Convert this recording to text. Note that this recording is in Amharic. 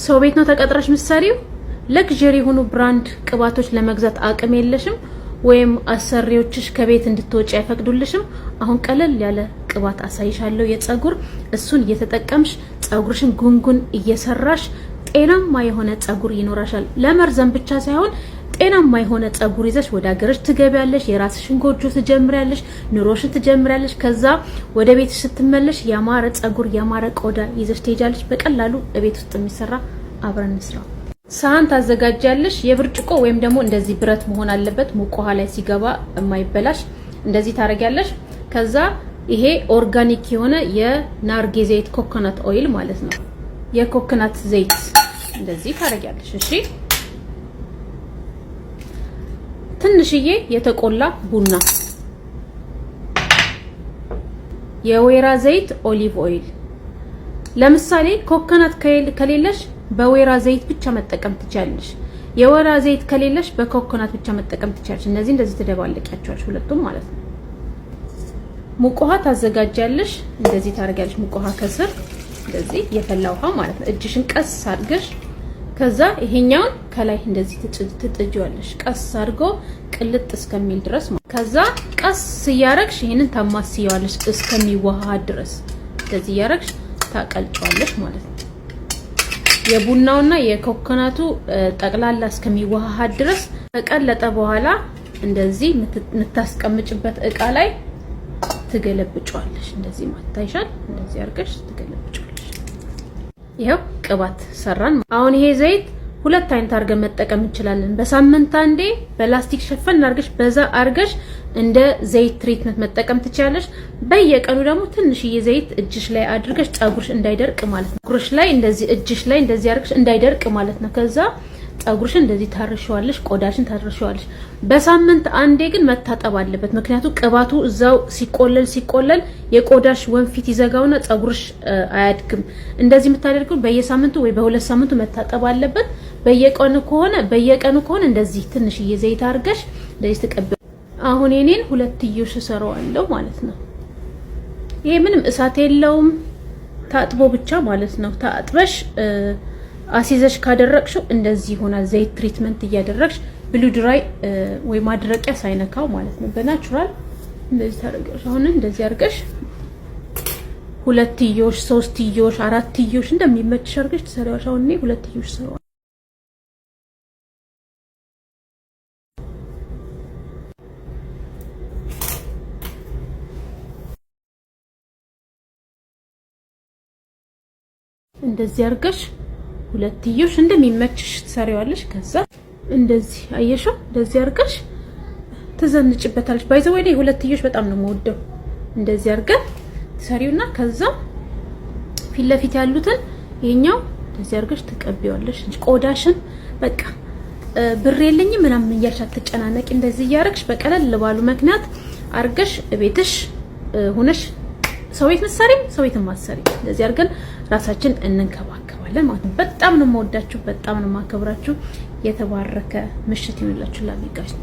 ሰው ቤት ነው ተቀጥረሽ ምትሰሪው? Luxury የሆኑ brand ቅባቶች ለመግዛት አቅም የለሽም፣ ወይም አሰሪዎችሽ ከቤት እንድትወጪ አይፈቅዱልሽም። አሁን ቀለል ያለ ቅባት አሳይሻለሁ፣ የፀጉር። እሱን እየተጠቀምሽ ፀጉርሽን ጉንጉን እየሰራሽ ጤናማ የሆነ ፀጉር ይኖራሻል። ለመርዘም ብቻ ሳይሆን ጤናማ የሆነ ፀጉር ይዘሽ ወደ ሀገርሽ ትገቢያለሽ። የራስሽን ጎጆ ትጀምሪያለሽ፣ ኑሮሽን ትጀምሪያለሽ። ከዛ ወደ ቤትሽ ስትመለሽ ያማረ ፀጉር፣ ያማረ ቆዳ ይዘሽ ትሄጃለሽ። በቀላሉ ቤት ውስጥ የሚሰራ፣ አብረን እንስራው። ሳህን ታዘጋጃለሽ። የብርጭቆ ወይም ደግሞ እንደዚህ ብረት መሆን አለበት፣ ሙቅ ውሃ ላይ ሲገባ የማይበላሽ። እንደዚህ ታደርጊያለሽ። ከዛ ይሄ organic የሆነ የናርጌ ዘይት፣ coconut oil ማለት ነው። የኮኮናት ዘይት እንደዚህ ታደርጊያለሽ። እሺ፣ ትንሽዬ የተቆላ ቡና፣ የወይራ ዘይት፣ olive oil። ለምሳሌ ኮኮናት ከሌለሽ በወይራ ዘይት ብቻ መጠቀም ትችያለሽ። የወይራ ዘይት ከሌለሽ በኮኮናት ብቻ መጠቀም ትችያለሽ። እነዚህ እንደዚህ ትደባለቂያቸዋለሽ ሁለቱም ማለት ነው። ሙቅ ውሃ ታዘጋጃለሽ። እንደዚህ ታደርጊያለሽ። ሙቅ ውሃ ከስር እንደዚህ የፈላ ውሃ ማለት ነው። እጅሽን ቀስ አድርገሽ ከዛ ይሄኛውን ከላይ እንደዚህ ትጥጂዋለሽ። ቀስ አድርጎ ቅልጥ እስከሚል ድረስ። ከዛ ቀስ እያረግሽ ይሄንን ታማስየዋለሽ እስከሚዋሃድ ድረስ። እንደዚህ እያረግሽ ታቀልጨዋለሽ ማለት ነው። የቡናውና የኮኮናቱ ጠቅላላ እስከሚዋሃድ ድረስ። ከቀለጠ በኋላ እንደዚህ የምታስቀምጭበት እቃ ላይ ትገለብጫዋለሽ። እንደዚህ ማታይሻል። እንደዚህ አድርገሽ ትገለብጫዋለሽ። ይኸው ቅባት ሰራን። አሁን ይሄ ዘይት ሁለት አይነት አድርገን መጠቀም እንችላለን። በሳምንት አንዴ በላስቲክ ሸፈን አድርገሽ፣ በዛ አድርገሽ እንደ ዘይት treatment መጠቀም ትችላለሽ። በየቀኑ ደግሞ ትንሽዬ ዘይት እጅሽ ላይ አድርገሽ ፀጉርሽ እንዳይደርቅ ማለት ነው። ፀጉርሽ ላይ እንደዚህ፣ እጅሽ ላይ እንደዚህ አድርገሽ እንዳይደርቅ ማለት ነው። ከዛ ፀጉርሽን እንደዚህ ታርሸዋለሽ፣ ቆዳሽን ታርሸዋለሽ። በሳምንት አንዴ ግን መታጠብ አለበት። ምክንያቱም ቅባቱ እዛው ሲቆለል ሲቆለል የቆዳሽ ወንፊት ይዘጋውና ፀጉርሽ አያድግም። እንደዚህ የምታደርገው በየሳምንቱ ወይ በ2 ሳምንቱ መታጠብ አለበት። በየቀኑ ከሆነ እንደዚህ ትንሽዬ ዘይት አድርገሽ እንደዚህ ትቀቢ። አሁን የኔን ሁለትዮሽ እሰራዋለሁ ማለት ነው። ይሄ ምንም እሳት የለውም፣ ታጥቦ ብቻ ማለት ነው። ታጥበሽ አሲዘሽ ካደረቅሽው እንደዚህ ይሆናል። ዘይት treatment እያደረግሽ blow dry ወይ ማድረቂያ ሳይነካው ማለት ነው። በ natural እንደዚህ ታደርጊያለሽ። አሁን እንደዚህ አድርገሽ ሁለትዮሽ፣ ሶስትዮሽ፣ አራትዮሽ እንደሚመችሽ አድርገሽ ትሰሪዋለሽ። አሁን እኔ ሁለትዮሽ ሰራዋለሁ። እንደዚህ አድርገሽ ሁለትዮሽ እንደሚመችሽ ትሰሪዋለሽ። ከዛ እንደዚህ አየሽው፣ እንደዚህ አድርገሽ ትዘንጭበታለሽ። By the way ሁለትዮሽ በጣም ነው የምወደው። እንደዚህ አድርገን ትሰሪውና ከዛ ፊት ለፊት ያሉትን ይሄኛው እንደዚህ አድርገሽ ትቀቢዋለሽ። ቆዳሽን በቃ ብር የለኝም ምናምን እያልሽ አትጨናነቂ። እንደዚህ እያደረግሽ በቀለል ባሉ ምክንያት አድርገሽ ቤትሽ ሆነሽ ሰው ቤት ምትሰሪም ሰው ቤት ማትሰሪም እንደዚህ አድርገን ራሳችን እንንከባከባለን ማለት ነው። በጣም ነው የምወዳችሁ፣ በጣም ነው የማከብራችሁ። የተባረከ ምሽት ይሁንላችሁ። Love you guys.